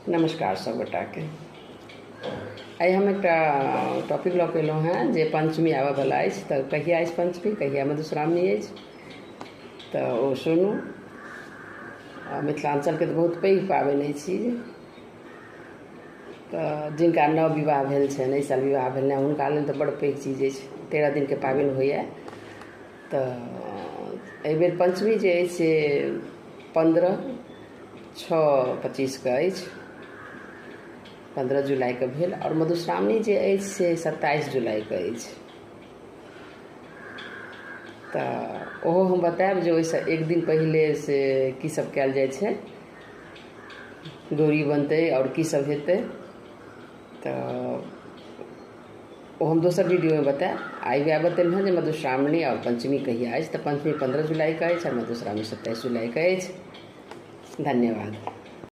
नमस्कार सब गोटाके। आइ हम एकटा टॉपिक लऽ कऽ एलहुँ हेँ जे पञ्चमी आबयवला अछि, तऽ कहिया अछि पञ्चमी, कहिया मधुश्रावणी अछि, तऽ ओ सुनू। मिथिलाञ्चलके तऽ बहुत पैघ पाबनि अछि ई। तऽ जिनका नव विवाह भेल छनि, एहि साल विवाह भेलनि, हुनका लेल तऽ बड़ पैघ चीज अछि। 13 दिनके पाबनि होइए। तऽ एहिबेर पञ्चमी जे अछि से 15/6/25 अछि, 15 जुलाइके भेल। आओर मधुश्रावणी जे अछि से 27 जुलाइके अछि। तऽ ओहो हम बतायब जे ओहिसँ एक दिन पहिले से की सब कयल जाइ छै, गौरी बनतै आओर की सब हेतै, तऽ ओ हम दोसर वीडियोमे बतायब। आइ वएह बतेलहुँ हेँ जे मधुश्रावणी आओर पञ्चमी कहिया अछि। तऽ पञ्चमी 15 जुलाइके अछि आओर मधुश्रावणी 27 जुलाइके अछि। धन्यवाद।